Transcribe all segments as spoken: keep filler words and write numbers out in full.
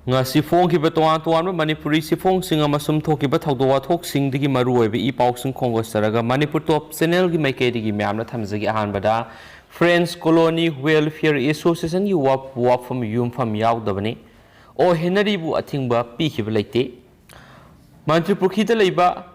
ꯉꯁꯤ ꯐꯣꯡꯈꯤꯕ ꯇꯣꯉꯥꯟ ꯇꯣꯉꯥꯟꯕ ꯃꯅꯤꯄꯨꯔꯤ ꯆꯦꯐꯣꯡꯁꯤꯡ ꯑꯃꯁꯨꯡ ꯊꯣꯛꯈꯤꯕ ꯊꯧꯗꯣꯛ ꯋꯥꯊꯣꯛꯁꯤꯡꯗꯒꯤ ꯃꯔꯨꯑꯣꯏꯕ ꯏ ꯄꯥꯎꯁꯤꯡ ꯈꯣꯝꯒꯠꯆꯔꯒ ꯃꯅꯤꯄꯨꯔ ꯇꯣꯞ ꯆꯦꯅꯦꯜꯒꯤ ꯃꯥꯏꯀꯩꯗꯒꯤ ꯃꯌꯥꯝꯅ ꯊꯝꯖꯒꯦ꯫ ꯑꯍꯥꯟꯕꯗ ꯐ꯭ꯔꯦꯟꯁ ꯀꯣꯂꯣꯅꯤ ꯋꯦꯜꯐꯤꯌꯔ ꯑꯦꯁꯣꯁꯤꯌꯦꯁꯟꯒꯤ ꯋꯥ-, ꯋꯥꯐꯝ ꯌꯨꯝꯐꯝ ꯌꯥꯎꯗꯕꯅꯤ꯫ ꯑꯣ ꯍꯦꯅꯔꯤꯕꯨ ꯑꯊꯤꯡꯕ ꯄꯤꯈꯤꯕ ꯂꯩꯇꯦ꯫ ꯃꯟꯇ꯭ꯔꯤ ꯄꯨꯈ꯭ꯔꯤꯗ ꯂꯩꯕ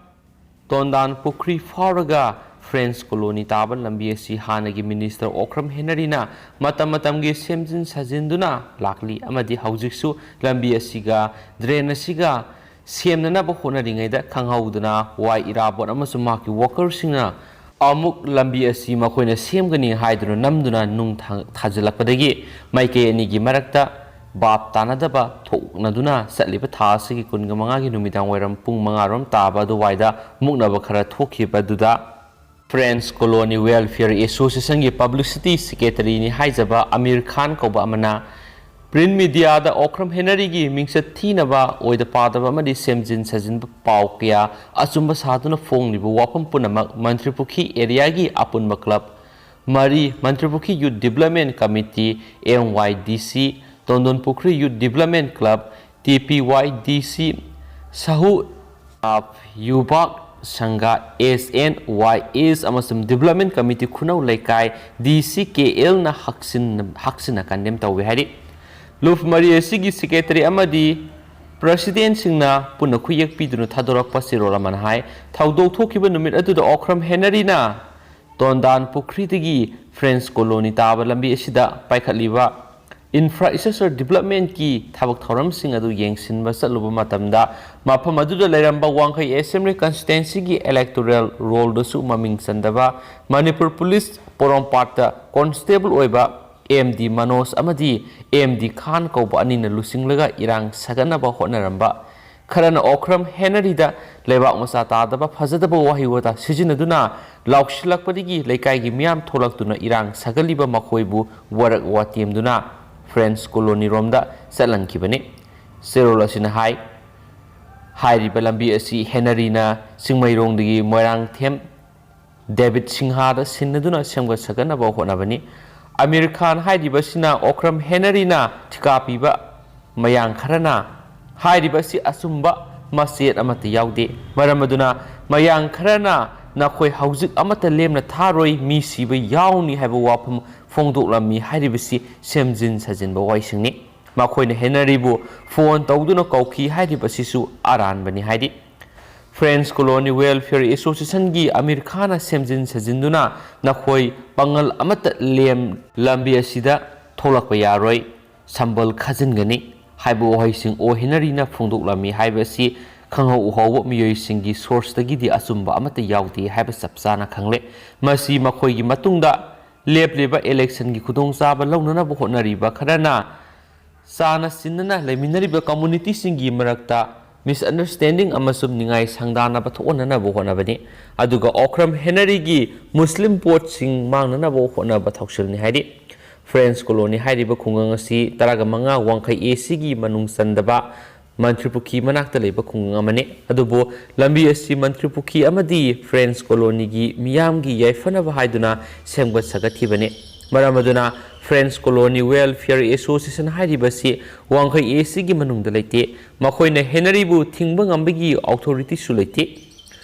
ꯇꯣꯟꯗꯥꯟ ꯄꯨꯈ꯭ꯔꯤ ꯐꯥꯎꯔꯒ ꯐ꯭ꯔꯦꯟꯁ ꯀꯣꯂꯣꯅꯤ ꯇꯥꯕ ꯂꯝꯕꯤ ꯑꯁꯤ ꯍꯥꯟꯅꯒꯤ ꯃꯤꯅꯤꯁꯇꯔ ꯑꯣꯀ꯭ꯔꯝ ꯍꯦꯅꯔꯤꯅ ꯃꯇꯝ ꯃꯇꯝꯒꯤ ꯁꯦꯝꯖꯤꯟ ꯁꯥꯖꯤꯟꯗꯨꯅ ꯂꯥꯛꯂꯤ ꯑꯃꯗꯤ ꯍꯧꯖꯤꯛꯁꯨ ꯂꯝꯕꯤ ꯑꯁꯤꯒ ꯗ꯭ꯔꯦꯟ ꯑꯁꯤꯒ ꯁꯦꯝꯅꯅꯕ ꯍꯣꯠꯅꯔꯤꯉꯩꯗ ꯈꯪꯍꯧꯗꯅ ꯋꯥꯏ ꯏꯔꯥꯕꯣꯠ ꯑꯃꯁꯨꯡ ꯃꯍꯥꯛꯀꯤ ꯋꯥꯀꯔꯁꯤꯡꯅ ꯑꯃꯨꯛ ꯂꯝꯕꯤ ꯑꯁꯤ ꯃꯈꯣꯏꯅ ꯁꯦꯝꯒꯅꯤ ꯍꯥꯏꯗꯨꯅ ꯅꯝꯗꯨꯅ ꯅꯨꯡ ꯊꯥ-, ꯊꯥꯖꯤꯜꯂꯛꯄꯗꯒꯤ ꯃꯥꯏꯀꯩ ꯑꯅꯤꯒꯤ ꯃꯔꯛꯇ ꯚꯥꯞ ꯇꯥꯅꯗꯕ ꯊꯣꯛꯅꯗꯨꯅ ꯆꯠꯂꯤꯕ ꯊꯥ ꯑꯁꯤꯒꯤ ꯀꯨꯟꯒ ꯃꯉꯥꯒꯤ ꯅꯨꯃꯤꯗꯥꯡ ꯋꯥꯏꯔꯝ ꯄꯨꯡ ꯃꯉꯥ ꯔꯣꯝ ꯇꯥꯕ ꯑꯗꯨꯋꯥꯏꯗ ꯃꯨꯛꯅꯕ ꯈꯔ ꯊꯣꯛꯈꯤꯕꯗꯨꯗ ꯐ꯭ꯔꯦꯟꯁ ꯀꯣꯂꯣꯅꯤ ꯋꯦꯜꯐꯤꯌꯔ ꯑꯦꯁꯣꯁꯤꯌꯦꯁꯟꯒꯤ ꯄꯕ꯭ꯂꯤꯁꯤꯇꯤ ꯁꯦꯀ꯭ꯔꯦꯇꯔꯤꯅꯤ ꯍꯥꯏꯖꯕ ꯑꯃꯤꯔ ꯈꯥꯟ ꯀꯧꯕ ꯑꯃꯅ ꯄ꯭ꯔꯤꯟ ꯃꯤꯗꯤꯌꯥꯗ ꯑꯣꯀ꯭ꯔꯝ ꯍꯦꯅꯔꯤꯒꯤ ꯃꯤꯡꯆꯠ ꯊꯤꯅꯕ ꯑꯣꯏꯗ ꯄꯥꯗꯕ ꯑꯃꯗꯤ ꯁꯦꯝꯖꯤꯟ ꯁꯥꯖꯤꯟꯕ ꯄꯥꯎ ꯀꯌꯥ ꯑꯆꯨꯝꯕ ꯁꯥꯗꯨꯅ ꯐꯣꯡꯂꯤꯕ ꯋꯥꯐꯝ ꯄꯨꯝꯅꯃꯛ ꯃꯟꯇ꯭ꯔꯤ ꯄꯨꯈ꯭ꯔꯤ ꯑꯦꯔꯤꯌꯥꯒꯤ ꯑꯄꯨꯟꯕ ꯀ꯭ꯂꯕ ꯃꯔꯤ, ꯃꯟꯇ꯭ꯔꯤ ꯄꯨꯈ꯭ꯔꯤ ꯌꯨꯠ ꯗꯤꯕ꯭ꯂꯞꯃꯦꯟ ꯀꯃꯤꯇꯤ, ꯑꯦꯝ ꯋꯥꯏ ꯗꯤ ꯁꯤ, ꯇꯣꯟꯗꯣꯟ ꯄꯨꯈ꯭ꯔꯤ ꯌꯨꯠ ꯗꯤꯕ꯭ꯂꯞꯃꯦꯟ ꯀ꯭ꯂꯕ, ꯇꯤ ꯄꯤ ꯋꯥꯏ ꯗꯤ ꯁꯤ, ꯁꯍꯨ ꯑꯥꯐ ꯌꯨꯕꯥꯛ ꯁꯪꯒ, ꯑꯦꯁ ꯑꯦꯟ ꯋꯥꯏ ꯑꯦꯁ ꯑꯃꯁꯨꯡ ꯗꯤꯕ꯭ꯂꯞꯃꯦꯟ ꯀꯃꯤꯇꯤ ꯈꯨꯅꯧ ꯂꯩꯀꯥꯏ, ꯗꯤ ꯁꯤ ꯀꯦ ꯑꯦꯜꯅ ꯍꯛꯆꯤꯟ-, ꯍꯛꯆꯤꯟꯅ ꯀꯟꯗꯦꯝ ꯇꯧꯏ ꯍꯥꯏꯔꯤ꯫ ꯂꯨꯞ ꯃꯔꯤ ꯑꯁꯤꯒꯤ ꯁꯦꯀ꯭ꯔꯦꯇꯔꯤ ꯑꯃꯗꯤ ꯄ꯭ꯔꯁꯤꯗꯦꯟꯁꯤꯡꯅ ꯄꯨꯟꯅ ꯈꯨꯌꯦꯛ ꯄꯤꯗꯨꯅ ꯊꯥꯗꯣꯔꯛꯄ ꯆꯦꯔꯣꯜ ꯑꯃꯅ ꯍꯥꯏ, ꯊꯧꯗꯣꯛ ꯊꯣꯛꯈꯤꯕ ꯅꯨꯃꯤꯠ ꯑꯗꯨꯗ ꯑꯣꯀ꯭ꯔꯝ ꯍꯦꯅꯔꯤꯅ ꯇꯣꯟꯗꯥꯟ ꯄꯨꯈ꯭ꯔꯤꯗꯒꯤ ꯐ꯭ꯔꯦꯟꯁ ꯀꯣꯂꯣꯅꯤ ꯇꯥꯕ ꯂꯝꯕꯤ ꯑꯁꯤꯗ ꯄꯥꯏꯈꯠꯂꯤꯕ ꯏꯟꯐ꯭ꯔꯥꯁ꯭ꯇ꯭ꯔꯛꯆꯔ ꯗꯤꯕ꯭ꯂꯞꯃꯦꯟꯠꯀꯤ ꯊꯕꯛ ꯊꯧꯔꯝꯁꯤꯡ ꯑꯗꯨ ꯌꯦꯡꯁꯤꯟꯕ ꯆꯠꯂꯨꯕ ꯃꯇꯝꯗ, ꯃꯐꯝ ꯑꯗꯨꯗ ꯂꯩꯔꯝꯕ ꯋꯥꯡꯈꯩ ꯑꯦꯁꯦꯝꯕ꯭ꯂꯤ ꯀꯟꯁꯇꯤꯇ꯭ꯋꯦꯟꯁꯤꯒꯤ ꯏꯂꯦꯛꯇꯣꯔꯦꯜ ꯔꯣꯜꯗꯁꯨ ꯃꯃꯤꯡ ꯆꯟꯗꯕ ꯃꯅꯤꯄꯨꯔ ꯄꯨꯂꯤꯁ ꯄꯣꯔꯣꯝꯄꯥꯠꯇ ꯀꯣꯟꯁꯇꯦꯕꯜ ꯑꯣꯏꯕ ꯑꯦꯝ ꯗꯤ ꯃꯅꯣꯖ ꯑꯃꯗꯤ ꯑꯦꯝ ꯗꯤ ꯈꯥꯟ ꯀꯧꯕ ꯑꯅꯤꯅ ꯂꯨꯆꯤꯡꯂꯒ ꯏꯔꯥꯡ ꯁꯥꯒꯠꯅꯕ ꯍꯣꯠꯅꯔꯝꯕ ꯈꯔꯅ ꯑꯣꯀ꯭ꯔꯝ ꯍꯦꯅꯔꯤꯗ ꯂꯩꯕꯥꯛ ꯃꯆꯥ ꯇꯥꯗꯕ ꯐꯖꯗꯕ ꯋꯥꯍꯩ ꯋꯥꯇꯥ ꯁꯤꯖꯤꯟꯅꯗꯨꯅ ꯂꯥꯎꯁꯤꯜꯂꯛꯄꯗꯒꯤ ꯂꯩꯀꯥꯏꯒꯤ ꯃꯤꯌꯥꯝ ꯊꯣꯛꯂꯛꯇꯨꯅ ꯏꯔꯥꯡ ꯁꯥꯒꯠꯂꯤꯕ ꯃꯈꯣꯏꯕꯨ ꯋꯥꯔꯛ ꯋꯥꯇꯦꯝꯗꯨꯅ ꯐ꯭ꯔꯦꯟꯁ ꯀꯣꯂꯣꯅꯤꯔꯣꯝꯗ ꯆꯠꯍꯟꯈꯤꯕꯅꯤ꯫ ꯆꯦꯔꯣꯜ ꯑꯁꯤꯅ ꯍꯥꯏ, ꯍꯥꯏꯔꯤꯕ ꯂꯝꯕꯤ ꯑꯁꯤ ꯍꯦꯅꯔꯤꯅ ꯆꯤꯡꯃꯩꯔꯣꯡꯗꯒꯤ ꯃꯣꯏꯔꯥꯡꯊꯦꯝ ꯗꯦꯕꯤꯠ ꯁꯤꯡꯍꯥꯗ ꯁꯤꯟꯅꯗꯨꯅ ꯁꯦꯝꯒꯠ ꯁꯥꯒꯠꯅꯕ ꯍꯣꯠꯅꯕꯅꯤ꯫ ꯑꯃꯤꯔ ꯈꯥꯟ ꯍꯥꯏꯔꯤꯕꯁꯤꯅ ꯑꯣꯀ꯭ꯔꯝ ꯍꯦꯅꯔꯤꯅ ꯊꯤꯀꯥ ꯄꯤꯕ ꯃꯌꯥꯝ ꯈꯔꯅ ꯍꯥꯏꯔꯤꯕ ꯑꯁꯤ ꯑꯆꯨꯝꯕ ꯃꯆꯦꯠ ꯑꯃꯠꯇ ꯌꯥꯎꯗꯦ꯫ ꯃꯔꯝ ꯑꯗꯨꯅ ꯃꯌꯥꯝ ꯈꯔꯅ ꯅꯈꯣꯏ ꯍꯧꯖꯤꯛ ꯑꯃꯠꯇ ꯂꯦꯝꯅ ꯊꯥꯔꯣꯏ, ꯃꯤ ꯁꯤꯕ ꯌꯥꯎꯅꯤ ꯍꯥꯏꯕ ꯋꯥꯐꯝ ꯐꯣꯡꯗꯣꯛꯂꯝꯃꯤ ꯍꯥꯏꯔꯤꯕꯁꯤ ꯁꯦꯝꯖꯤꯟ ꯁꯥꯖꯤꯟꯕ ꯋꯥꯍꯩꯁꯤꯡꯅꯤ꯫ ꯃꯈꯣꯏꯅ ꯍꯦꯅꯔꯤꯕꯨ ꯐꯣꯟ ꯇꯧꯗꯨꯅ ꯀꯧꯈꯤ ꯍꯥꯏꯔꯤꯕ ꯑꯁꯤꯁꯨ ꯑꯔꯥꯟꯕꯅꯤ ꯍꯥꯏꯔꯤ꯫ ꯐ꯭ꯔꯦꯟꯁ ꯀꯣꯂꯣꯅꯤ ꯋꯦꯜꯐꯤꯌꯔ ꯑꯦꯁꯣꯁꯤꯌꯦꯁꯟꯒꯤ ꯑꯃꯤꯔ ꯈꯥꯟꯅ ꯁꯦꯝꯖꯤꯟ ꯁꯥꯖꯤꯟꯗꯨꯅ ꯅꯈꯣꯏ ꯄꯥꯡꯒꯜ ꯑꯃꯠꯇ ꯂꯦꯝ ꯂꯝꯕꯤ ꯑꯁꯤꯗ ꯊꯣꯛꯂꯛꯄ ꯌꯥꯔꯣꯏ, ꯁꯝꯕꯜ ꯈꯥꯖꯤꯟꯒꯅꯤ ꯍꯥꯏꯕ ꯋꯥꯍꯩꯁꯤꯡ ꯑꯣ ꯍꯦꯅꯔꯤꯅ ꯐꯣꯡꯗꯣꯛꯂꯝꯃꯤ ꯍꯥꯏꯕ ꯑꯁꯤ ꯈꯪꯍꯧ ꯎꯍꯧꯕ ꯃꯤꯑꯣꯏꯁꯤꯡꯒꯤ ꯁꯣꯔꯁꯇꯒꯤꯗꯤ ꯑꯆꯨꯝꯕ ꯑꯃꯠꯇ ꯌꯥꯎꯗꯦ ꯍꯥꯏꯕ ꯆꯞ ꯆꯥꯅ ꯈꯪꯂꯦ꯫ ꯃꯁꯤ ꯃꯈꯣꯏꯒꯤ ꯃꯇꯨꯡꯗ ꯂꯦꯞꯂꯤꯕ ꯏꯂꯦꯛꯁꯟꯒꯤ ꯈꯨꯗꯣꯡꯆꯥꯕ ꯂꯧꯅꯅꯕ ꯍꯣꯠꯅꯔꯤꯕ ꯈꯔꯅ ꯆꯥꯅ ꯆꯤꯟꯅꯅ ꯂꯩꯃꯤꯟꯅꯔꯤꯕ ꯀꯝꯃꯨꯅꯤꯇꯤꯁꯤꯡꯒꯤ ꯃꯔꯛꯇ ꯃꯤꯁꯑꯟꯗꯔꯁ꯭ꯇꯦꯟꯗꯤꯡ ꯑꯃꯁꯨꯡ ꯅꯤꯡꯉꯥꯏ ꯁꯪꯗꯥꯅꯕ ꯊꯣꯛꯍꯟꯅꯅꯕ ꯍꯣꯠꯅꯕꯅꯤ, ꯑꯗꯨꯒ ꯑꯣꯈ꯭ꯔꯝ ꯍꯦꯅꯔꯤꯒꯤ ꯃꯨꯁꯂꯤꯝ ꯄꯣꯠꯁꯤꯡ ꯃꯥꯡꯅꯅꯕ ꯍꯣꯠꯅꯕ ꯊꯧꯁꯤꯜꯅꯤ ꯍꯥꯏꯔꯤ꯫ ꯐ꯭ꯔꯦꯟꯁ ꯀꯣꯂꯣꯅꯤ ꯍꯥꯏꯔꯤꯕ ꯈꯨꯡꯒꯪ ꯑꯁꯤ ꯇꯔꯥꯒ ꯃꯉꯥ ꯋꯥꯡꯈꯩ ꯑꯦ ꯁꯤꯒꯤ ꯃꯅꯨꯡ ꯆꯟꯗꯕ ꯃꯟꯇ꯭ꯔꯤꯄꯨꯈꯤ ꯃꯅꯥꯛꯇ ꯂꯩꯕ ꯈꯨꯡꯒꯪ ꯑꯃꯅꯤ꯫ ꯑꯗꯨꯕꯨ ꯂꯝꯕꯤ ꯑꯁꯤ ꯃꯟꯇ꯭ꯔꯤꯄꯨꯈꯤ ꯑꯃꯗꯤ ꯐ꯭ꯔꯦꯟꯁ ꯀꯣꯂꯣꯅꯤꯒꯤ ꯃꯤꯌꯥꯝꯒꯤ ꯌꯥꯏꯐꯅꯕ ꯍꯥꯏꯗꯨꯅ ꯁꯦꯝꯒꯠ ꯁꯥꯒꯠꯈꯤꯕꯅꯤ꯫ ꯃꯔꯝ ꯑꯗꯨꯅ ꯐ꯭ꯔꯦꯟꯁ ꯀꯣꯂꯣꯅꯤ ꯋꯦꯜꯐꯤꯌꯔ ꯑꯦꯁꯣꯁꯤꯌꯦꯁꯟ ꯍꯥꯏꯔꯤꯕꯁꯤ ꯋꯥꯡꯈꯩ ꯑꯦ ꯁꯤꯒꯤ ꯃꯅꯨꯡꯗ ꯂꯩꯇꯦ꯫ ꯃꯈꯣꯏꯅ ꯍꯦꯅꯔꯤꯕꯨ ꯊꯤꯡꯕ ꯉꯝꯕꯒꯤ ꯑꯣꯊꯣꯔꯤꯇꯤꯁꯨ ꯂꯩꯇꯦ꯫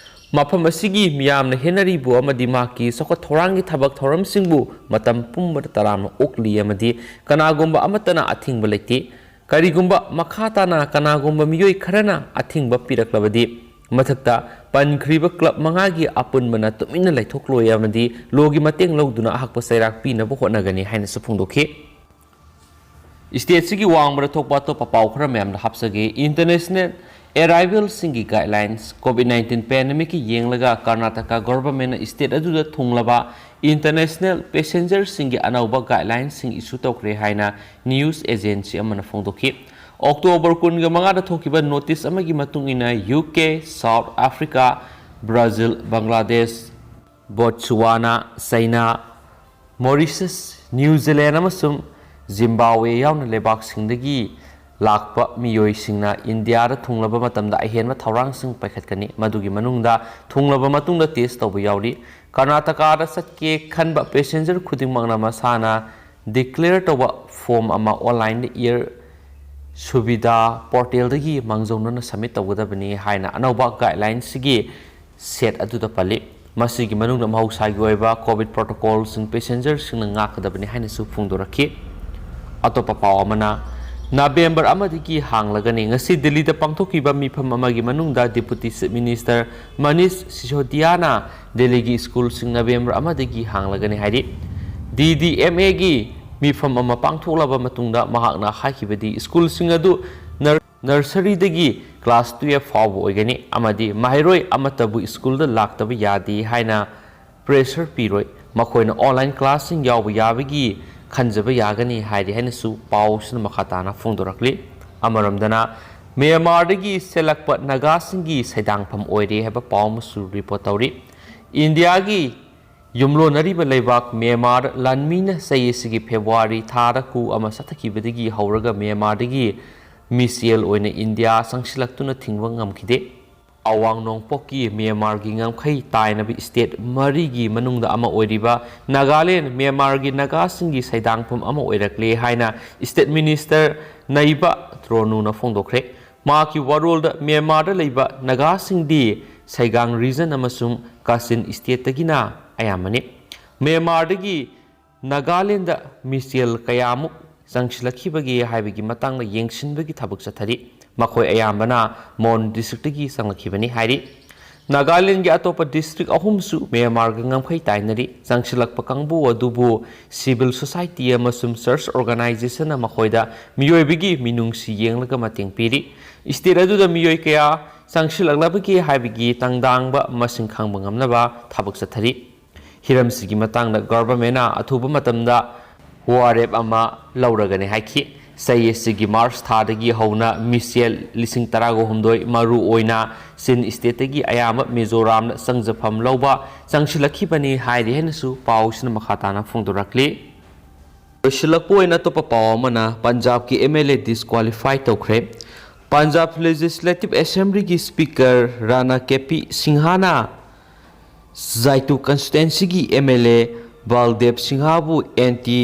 ꯃꯐꯝ ꯑꯁꯤꯒꯤ ꯃꯤꯌꯥꯝꯅ ꯍꯦꯅꯔꯤꯕꯨ ꯑꯃꯗꯤ ꯃꯍꯥꯛꯀꯤ ꯆꯥꯎꯈꯠ ꯊꯧꯔꯥꯡꯒꯤ ꯊꯕꯛ ꯊꯧꯔꯝꯁꯤꯡꯕꯨ ꯃꯇꯝ ꯄꯨꯝꯕꯗ ꯇꯔꯥꯝꯅ ꯑꯣꯛꯂꯤ ꯑꯃꯗꯤ ꯀꯅꯥꯒꯨꯝꯕ ꯑꯃꯠꯇꯅ ꯑꯊꯤꯡꯕ ꯂꯩꯇꯦ꯫ ꯀꯔꯤꯒꯨꯝꯕ ꯃꯈꯥ ꯇꯥꯅ ꯀꯅꯥꯒꯨꯝꯕ ꯃꯤꯑꯣꯏ ꯈꯔꯅ ꯑꯊꯤꯡꯕ ꯄꯤꯔꯛꯂꯕꯗꯤ, ꯃꯊꯛꯇ ꯄꯟꯈ꯭ꯔꯤꯕ ꯀ꯭ꯂꯕ ꯃꯉꯥꯒꯤ ꯑꯄꯨꯟꯕꯅ ꯇꯨꯃꯤꯟꯅ ꯂꯩꯊꯣꯛꯂꯣꯏ ꯑꯃꯗꯤ ꯂꯣꯒꯤ ꯃꯇꯦꯡ ꯂꯧꯗꯨꯅ ꯑꯍꯛꯄ ꯆꯩꯔꯥꯛ ꯄꯤꯅꯕ ꯍꯣꯠꯅꯒꯅꯤ ꯍꯥꯏꯅꯁꯨ ꯐꯣꯡꯗꯣꯛꯈꯤ꯫ ꯁ꯭ꯇꯦꯠꯁꯤꯒꯤ ꯋꯥꯡꯃꯗ ꯊꯣꯛꯄ ꯑꯇꯣꯞꯄ ꯄꯥꯎ ꯈꯔ ꯃꯌꯥꯝꯗ ꯍꯥꯞꯆꯒꯦ꯫ International ꯑꯦꯔꯥꯏꯚꯦꯜꯁꯤꯡꯒꯤ guidelines. ꯀꯣꯚꯤꯗ ꯅꯥꯏꯟꯇꯤꯟ ꯄꯦꯟꯗꯦꯃꯤꯛꯀꯤ ꯌꯦꯡꯂꯒ ꯀꯔꯅꯥꯇꯀꯥ ꯒꯣꯚꯔꯟꯃꯦꯟꯠꯅ ꯁ꯭ꯇꯦꯠ ꯑꯗꯨꯗ ꯊꯨꯡꯂꯕ ꯏꯟꯇꯔꯅꯦꯁꯅꯦꯜ ꯄꯦꯁꯦꯟꯖꯔꯁꯤꯡꯒꯤ ꯑꯅꯧꯕ ꯒꯥꯏꯗꯂꯥꯏꯟꯁꯤꯡ ꯏꯁꯨ ꯇꯧꯈ꯭ꯔꯦ ꯍꯥꯏꯅ ꯅ꯭ꯌꯨꯁ ꯑꯦꯖꯦꯟꯁꯤ ꯑꯃꯅ ꯐꯣꯡꯗꯣꯛꯈꯤ꯫ ꯑꯣꯛꯇꯣꯕꯔ ꯀꯨꯟꯒ ꯃꯉꯥꯗ ꯊꯣꯛꯈꯤꯕ ꯅꯣꯇꯤꯁ ꯑꯃꯒꯤ ꯃꯇꯨꯡ ꯏꯟꯅ, U K, South Africa, Brazil, Bangladesh, Botswana, China, Mauritius, New Zealand ꯑꯃꯁꯨꯡ ꯖꯤꯝꯕꯥꯕ꯭ꯋꯦ ꯌꯥꯎꯅ ꯂꯩꯕꯥꯛꯁꯤꯡꯗꯒꯤ ꯂꯥꯛꯄ ꯃꯤꯑꯣꯏꯁꯤꯡꯅ ꯏꯟꯗꯤꯌꯥꯗ ꯊꯨꯡꯂꯕ ꯃꯇꯝꯗ ꯑꯍꯦꯟꯕ ꯊꯧꯔꯥꯡꯁꯤꯡ ꯄꯥꯏꯈꯠꯀꯅꯤ꯫ ꯃꯗꯨꯒꯤ ꯃꯅꯨꯡꯗ ꯊꯨꯡꯂꯕ ꯃꯇꯨꯡꯗ ꯇꯦꯁ ꯇꯧꯕ ꯌꯥꯎꯔꯤ꯫ ꯀꯔꯅꯥꯇꯀꯥꯗ ꯆꯠꯀꯦ ꯈꯟꯕ ꯄꯦꯁꯦꯟꯖꯔ ꯈꯨꯗꯤꯡꯃꯛꯅ ꯃꯁꯥꯅ ꯗꯤꯀ꯭ꯂꯦꯌꯔ ꯇꯧꯕ ꯐꯣꯔꯝ ꯑꯃ ꯑꯣꯟꯂꯥꯏꯟꯗ ꯏꯌꯔ ꯁꯨꯕꯤꯗꯥ ꯄꯣꯔꯇꯦꯜꯗꯒꯤ ꯃꯥꯡꯖꯧꯅꯅ ꯁꯕꯃꯤꯠ ꯇꯧꯒꯗꯕꯅꯤ ꯍꯥꯏꯅ ꯑꯅꯧꯕ ꯒꯥꯏꯗꯂꯥꯏꯟꯁꯤꯒꯤ ꯁꯦꯠ ꯑꯗꯨꯗ ꯄꯜꯂꯤ꯫ ꯃꯁꯤꯒꯤ ꯃꯅꯨꯡꯗ ꯃꯍꯧꯁꯥꯒꯤ ꯑꯣꯏꯕ ꯀꯣꯚꯤꯗ ꯄ꯭ꯔꯣꯇꯣꯀꯣꯜꯁꯤꯡ ꯄꯦꯁꯦꯟꯖꯔꯁꯤꯡꯅ ꯉꯥꯛꯀꯗꯕꯅꯤ ꯍꯥꯏꯅꯁꯨ ꯐꯣꯡꯗꯣꯔꯛꯈꯤ꯫ ꯑꯇꯣꯞꯄ ꯄꯥꯎ ꯑꯃꯅ, ꯅꯕꯦꯝꯕꯔ ꯑꯃꯗꯒꯤ ꯍꯥꯡꯂꯒꯅꯤ꯫ ꯉꯁꯤ ꯗꯤꯜꯂꯤꯗ ꯄꯥꯡꯊꯣꯛꯈꯤꯕ ꯃꯤꯐꯝ ꯑꯃꯒꯤ ꯃꯅꯨꯡꯗ ꯗꯤꯄꯨꯇꯤ ꯆꯤꯐ ꯃꯤꯅꯤꯁꯇꯔ ꯃꯅꯤꯁ ꯁꯤꯁꯣꯗꯤꯌꯥꯅ ꯗꯤꯜꯂꯤꯒꯤ ꯁ꯭ꯀꯨꯜꯁꯤꯡ ꯅꯕꯦꯝꯕꯔ ꯑꯃꯗꯒꯤ ꯍꯥꯡꯂꯒꯅꯤ ꯍꯥꯏꯔꯤ꯫ ꯗꯤ ꯗꯤ ꯑꯦꯝ ꯑꯦꯒꯤ ꯃꯤꯐꯝ ꯑꯃ ꯄꯥꯡꯊꯣꯛꯂꯕ ꯃꯇꯨꯡꯗ ꯃꯍꯥꯛꯅ ꯍꯥꯏꯈꯤꯕꯗꯤ, ꯁ꯭ꯀꯨꯜꯁꯤꯡ ꯑꯗꯨ ꯅꯔ-, ꯅꯔꯁꯔꯤꯗꯒꯤ ꯀ꯭ꯂꯥꯁ ꯇꯨꯌꯦꯜꯐ ꯐꯥꯎꯕ ꯑꯣꯏꯒꯅꯤ ꯑꯃꯗꯤ ꯃꯍꯩꯔꯣꯏ ꯑꯃꯠꯇꯕꯨ ꯁ꯭ꯀꯨꯜꯗ ꯂꯥꯛꯇꯕ ꯌꯥꯗꯦ ꯍꯥꯏꯅ ꯄ꯭ꯔꯦꯁꯔ ꯄꯤꯔꯣꯏ꯫ ꯃꯈꯣꯏꯅ ꯑꯣꯟꯂꯥꯏꯟ ꯀ꯭ꯂꯥꯁꯁꯤꯡ ꯌꯥꯎꯕ ꯌꯥꯕꯒꯤ ꯈꯟꯖꯕ ꯌꯥꯒꯅꯤ ꯍꯥꯏꯔꯤ ꯍꯥꯏꯅꯁꯨ ꯄꯥꯎꯁꯤꯅ ꯃꯈꯥ ꯇꯥꯅ ꯐꯣꯡꯗꯣꯔꯛꯂꯤ꯫ ꯑꯃꯔꯣꯝꯗꯅ, ꯃ꯭ꯌꯥꯟꯃꯥꯔꯗꯒꯤ ꯆꯦꯜꯂꯛꯄ ꯅꯥꯒꯥꯁꯤꯡꯒꯤ ꯁꯩꯗꯥꯡꯐꯝ ꯑꯣꯏꯔꯦ ꯍꯥꯏꯕ ꯄꯥꯎ ꯑꯃꯁꯨ ꯔꯤꯄꯣꯔꯠ ꯇꯧꯔꯤ꯫ ꯏꯟꯗꯤꯌꯥꯒꯤ ꯌꯨꯝꯂꯣꯟꯅꯔꯤꯕ ꯂꯩꯕꯥꯛ ꯃ꯭ꯌꯥꯟꯃꯥꯔ ꯂꯥꯟꯃꯤꯅ ꯆꯍꯤ ꯑꯁꯤꯒꯤ ꯐꯦꯕ꯭ꯔꯨꯋꯥꯔꯤ ꯊꯥꯗ ꯀꯨ ꯑꯃ ꯆꯠꯊꯈꯤꯕꯗꯒꯤ ꯍꯧꯔꯒ ꯃ꯭ꯌꯥꯟꯃꯥꯔꯗꯒꯤ ꯃꯤꯁꯦꯜ ꯑꯣꯏꯅ ꯏꯟꯗꯤꯌꯥ ꯆꯪꯁꯤꯜꯂꯛꯇꯨꯅ ꯊꯤꯡꯕ ꯉꯝꯈꯤꯗꯦ꯫ ꯑꯋꯥꯡ ꯅꯣꯡꯄꯣꯛꯀꯤ ꯃ꯭ꯌꯥꯟꯃꯥꯔꯒꯤ ꯉꯝꯈꯩ ꯇꯥꯏꯅꯕ ꯁ꯭ꯇꯦꯠ ꯃꯔꯤꯒꯤ ꯃꯅꯨꯡꯗ ꯑꯃ ꯑꯣꯏꯔꯤꯕ ꯅꯥꯒꯥꯂꯦꯟ ꯃ꯭ꯌꯥꯟꯃꯥꯔꯒꯤ ꯅꯥꯒꯥꯁꯤꯡꯒꯤ ꯁꯩꯗꯥꯡꯐꯝ ꯑꯃ ꯑꯣꯏꯔꯛꯂꯦ ꯍꯥꯏꯅ ꯁ꯭ꯇꯦꯠ ꯃꯤꯅꯤꯁꯇꯔ ꯅꯩꯕ ꯇ꯭ꯔꯣꯅꯨꯅ ꯐꯣꯡꯗꯣꯛꯈ꯭ꯔꯦ꯫ ꯃꯍꯥꯛꯀꯤ ꯋꯥꯔꯣꯜꯗ ꯃ꯭ꯌꯥꯟꯃꯥꯔꯗ ꯂꯩꯕ ꯅꯥꯒꯥꯁꯤꯡꯗꯤ ꯁꯩꯒꯥꯡ ꯔꯤꯖꯟ ꯑꯃꯁꯨꯡ ꯀꯥꯆꯤꯟ ꯁ꯭ꯇꯦꯠꯇꯒꯤꯅ ꯑꯌꯥꯝꯕꯅꯤ꯫ ꯃ꯭ꯌꯥꯟꯃꯥꯔꯗꯒꯤ ꯅꯥꯒꯥꯂꯦꯟꯗ ꯃꯤꯁꯦꯜ ꯀꯌꯥꯃꯨꯛ ꯆꯪꯁꯤꯜꯂꯛꯈꯤꯕꯒꯦ ꯍꯥꯏꯕꯒꯤ ꯃꯇꯥꯡꯗ ꯌꯦꯡꯁꯤꯟꯕꯒꯤ ꯊꯕꯛ ꯆꯠꯊꯔꯤ꯫ ꯃꯈꯣꯏ ꯑꯌꯥꯝꯕꯅ ꯃꯣꯟ ꯗꯤꯁꯇ꯭ꯔꯤꯛꯇꯒꯤ ꯆꯪꯂꯛꯈꯤꯕꯅꯤ ꯍꯥꯏꯔꯤ꯫ ꯅꯥꯒꯥꯂꯦꯟꯒꯤ ꯑꯇꯣꯞꯄ ꯗꯤꯁꯇ꯭ꯔꯤꯛ ꯑꯍꯨꯝꯁꯨ ꯃ꯭ꯌꯥꯟꯃꯥꯔꯒ ꯉꯝꯈꯩ ꯇꯥꯏꯅꯔꯤ꯫ ꯆꯪꯁꯤꯜꯂꯛꯄ ꯀꯥꯡꯕꯨ ꯑꯗꯨꯕꯨ ꯁꯤꯚꯤꯜ ꯁꯣꯁꯥꯏꯇꯤ ꯑꯃꯁꯨꯡ ꯆꯔꯆ ꯑꯣꯔꯒꯅꯥꯏꯖꯦꯁꯟꯅ ꯃꯈꯣꯏꯗ ꯃꯤꯑꯣꯏꯕꯒꯤ ꯃꯤꯅꯨꯡꯁꯤ ꯌꯦꯡꯂꯒ ꯃꯇꯦꯡ ꯄꯤꯔꯤ꯫ ꯁ꯭ꯇꯦꯠ ꯑꯗꯨꯗ ꯃꯤꯑꯣꯏ ꯀꯌꯥ ꯆꯪꯁꯤꯜꯂꯛꯂꯕꯒꯦ ꯍꯥꯏꯕꯒꯤ ꯇꯥꯡꯗꯥꯡꯕ ꯃꯁꯤꯡ ꯈꯪꯕ ꯉꯝꯅꯕ ꯊꯕꯛ ꯆꯠꯊꯔꯤ꯫ ꯍꯤꯔꯝꯁꯤꯒꯤ ꯃꯇꯥꯡꯗ ꯒꯚꯔꯟꯃꯦꯟꯅ ꯑꯊꯨꯕ ꯃꯇꯝꯗ ꯋꯥꯔꯦꯞ ꯑꯃ ꯂꯧꯔꯒꯅꯤ ꯍꯥꯏꯈꯤ꯫ ꯆꯍꯤ ꯑꯁꯤꯒꯤ ꯃꯥꯔꯆ ꯊꯥꯗꯒꯤ ꯍꯧꯅ ꯃꯤꯁꯦꯜ ꯂꯤꯁꯤꯡ ꯇꯔꯥꯒ ꯍꯨꯝꯗꯣꯏ, ꯃꯔꯨ ꯑꯣꯏꯅ ꯆꯤꯟ ꯁ꯭ꯇꯦꯠꯇꯒꯤ ꯑꯌꯥꯝꯕ ꯃꯤꯖꯣꯔꯥꯝꯗ ꯆꯪꯖꯐꯝ ꯂꯧꯕ ꯆꯪꯁꯤꯜꯂꯛꯈꯤꯕꯅꯤ ꯍꯥꯏꯔꯤ ꯍꯥꯏꯅꯁꯨ ꯄꯥꯎꯁꯤꯅ ꯃꯈꯥ ꯇꯥꯅ ꯐꯣꯡꯗꯣꯔꯛꯂꯤ꯫ ꯂꯣꯏꯁꯤꯜꯂꯛꯄ ꯑꯣꯏꯅ ꯑꯇꯣꯞꯄ ꯄꯥꯎ ꯑꯃꯅ, ꯄꯟꯖꯥꯕꯀꯤ ꯑꯦꯝ ꯑꯦꯜ ꯑꯦ ꯗꯤꯁꯀ꯭ꯋꯥꯂꯤꯐꯥꯏ ꯇꯧꯈ꯭ꯔꯦ꯫ ꯄꯟꯖꯥꯕ ꯂꯦꯖꯤꯁꯂꯦꯇꯤꯚ ꯑꯦꯁꯦꯝꯕ꯭ꯂꯤꯒꯤ ꯁ꯭ꯄꯤꯀꯔ ꯔꯥꯅꯥ ꯀꯦ ꯄꯤ ꯁꯤꯡꯍꯥꯅ ꯖꯥꯏꯇꯨ ꯀꯟꯁꯇꯤꯇ꯭ꯋꯦꯟꯁꯤꯒꯤ ꯑꯦꯝ ꯑꯦꯜ ꯑꯦ ꯕꯜꯗꯦꯕ ꯁꯤꯡꯍꯥꯕꯨ ꯑꯦꯟꯇꯤ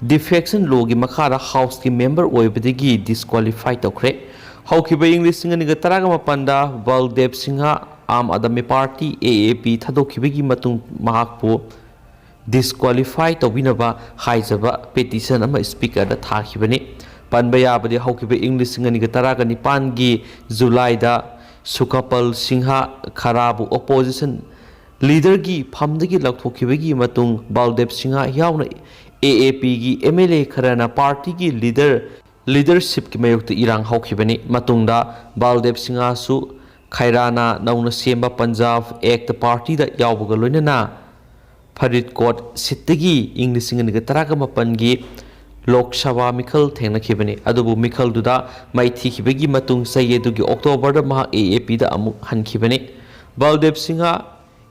Defection lawꯒꯤ ꯃꯈꯥꯗ Houseꯀꯤ member ꯑꯣꯏꯕꯗꯒꯤ disqualify ꯇꯧꯈ꯭ꯔꯦ꯫ ꯍꯧꯈꯤꯕ ꯏꯪ ꯂꯤꯁꯤꯡ ꯑꯅꯤꯒ ꯇꯔꯥꯒ ꯃꯥꯄꯟꯗ Baldev Singh Aam Aadmi party, A A P, ꯊꯥꯗꯣꯛꯈꯤꯕꯒꯤ ꯃꯇꯨꯡ ꯃꯍꯥꯛꯄꯨ disqualify ꯇꯧꯕꯤꯅꯕ ꯍꯥꯏꯖꯕ petition ꯑꯃ Speakerꯗ ꯊꯥꯈꯤꯕꯅꯤ꯫ ꯄꯟꯕ ꯌꯥꯕꯗꯤ, ꯍꯧꯈꯤꯕ ꯏꯪ ꯂꯤꯁꯤꯡ ꯑꯅꯤꯒ ꯇꯔꯥꯒ ꯅꯤꯄꯥꯟꯒꯤ ꯖꯨꯂꯥꯏꯗ ꯁꯨꯈꯄꯜ ꯁꯤꯡꯍ ꯈꯔꯥꯕꯨ opposition leaderꯒꯤ ꯐꯝꯗꯒꯤ ꯂꯧꯊꯣꯛꯈꯤꯕꯒꯤ ꯃꯇꯨꯡ ꯕꯜꯗꯦꯕ ꯁꯤꯡꯍ ꯌꯥꯎꯅ A A Pꯒꯤ M L A ꯈꯔꯅ ꯄꯥꯔꯇꯤꯒꯤ leader, leadershipꯀꯤ ꯃꯥꯌꯣꯛꯇ ꯏꯔꯥꯡ ꯍꯧꯈꯤꯕꯅꯤ꯫ ꯃꯇꯨꯡꯗ ꯕꯜꯗꯦꯕ ꯁꯤꯡꯍꯁꯨ ꯈꯩꯔꯥꯅ ꯅꯧꯅ ꯁꯦꯝꯕ ꯄꯟꯖꯥꯕ ꯑꯦꯛꯇ ꯄꯥꯔꯇꯤꯗ ꯌꯥꯎꯕꯒ ꯂꯣꯏꯅꯅ ꯐꯔꯤꯗꯀꯣꯠ seatꯇꯒꯤ ꯏꯪ ꯂꯤꯁꯤꯡ ꯑꯅꯤꯒ ꯇꯔꯥꯒ ꯃꯥꯄꯟꯒꯤ ꯂꯣꯛ ꯁꯚꯥ ꯃꯤꯈꯜ ꯊꯦꯡꯅꯈꯤꯕꯅꯤ꯫ ꯑꯗꯨꯕꯨ ꯃꯤꯈꯜꯗꯨꯗ ꯃꯥꯏꯊꯤꯈꯤꯕꯒꯤ ꯃꯇꯨꯡ ꯆꯍꯤ ꯑꯗꯨꯒꯤ Octoberꯗ ꯃꯍꯥꯛ A A Pꯗ ꯑꯃꯨꯛ ꯍꯟꯈꯤꯕꯅꯤ꯫ ꯕꯜꯗꯦꯕ ꯁꯤꯡꯍ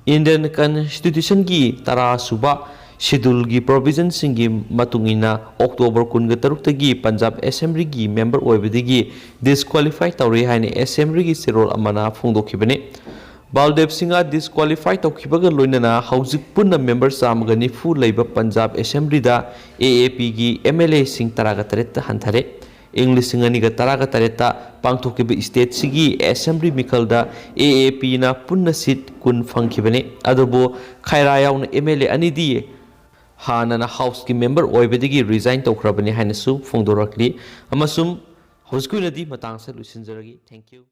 Indian Constitutionꯒꯤ ꯇꯔꯥꯁꯨꯕ scheduleꯒꯤ provisionꯁꯤꯡꯒꯤ ꯃꯇꯨꯡ ꯏꯟꯅ October ꯀꯨꯟꯒ ꯇꯔꯨꯛꯇꯒꯤ ꯄꯟꯖꯥꯕ Assemblyꯒꯤ member ꯑꯣꯏꯕꯗꯒꯤ disqualify ꯇꯧꯔꯦ ꯍꯥꯏꯅ Assemblyꯒꯤ ꯆꯦꯔꯣꯜ ꯑꯃꯅ ꯐꯣꯡꯗꯣꯛꯈꯤꯕꯅꯤ꯫ ꯕꯜꯗꯦꯕ ꯁꯤꯡꯍ disqualify ꯇꯧꯈꯤꯕꯒ ꯂꯣꯏꯅꯅ ꯍꯧꯖꯤꯛ ꯄꯨꯟꯅ member ꯆꯥꯝꯃꯒ ꯅꯤꯐꯨ ꯂꯩꯕ Punjab Assemblyꯗ A A Pꯒꯤ M L Aꯁꯤꯡ ꯇꯔꯥꯒ ꯇꯔꯦꯠꯇ ꯍꯟꯊꯔꯦ꯫ ꯏꯪ ꯂꯤꯁꯤꯡ ꯑꯅꯤꯒ ꯇꯔꯥꯒ ꯇꯔꯦꯠꯇ ꯄꯥꯡꯊꯣꯛꯈꯤꯕ stateꯁꯤꯒꯤ Assembly ꯃꯤꯈꯜꯗ A A Pꯅ ꯄꯨꯟꯅ seat ꯀꯨꯟ ꯐꯪꯈꯤꯕꯅꯤ꯫ ꯑꯗꯨꯕꯨ ꯈꯩꯔꯥ ꯌꯥꯎꯅ M L A ꯑꯅꯤꯗꯤ ꯍꯥꯟꯅꯅ Houseꯀꯤ member ꯑꯣꯏꯕꯗꯒꯤ resign ꯇꯧꯈ꯭ꯔꯕꯅꯤ ꯍꯥꯏꯅꯁꯨ ꯐꯣꯡꯗꯣꯔꯛꯂꯤ꯫ ꯑꯃꯁꯨꯡ ꯍꯧꯖꯤꯛꯀꯤ ꯑꯣꯏꯅꯗꯤ ꯃꯇꯥꯡ ꯑꯁꯤꯗ ꯂꯣꯏꯁꯤꯟꯖꯔꯒꯦ꯫ Thank you꯫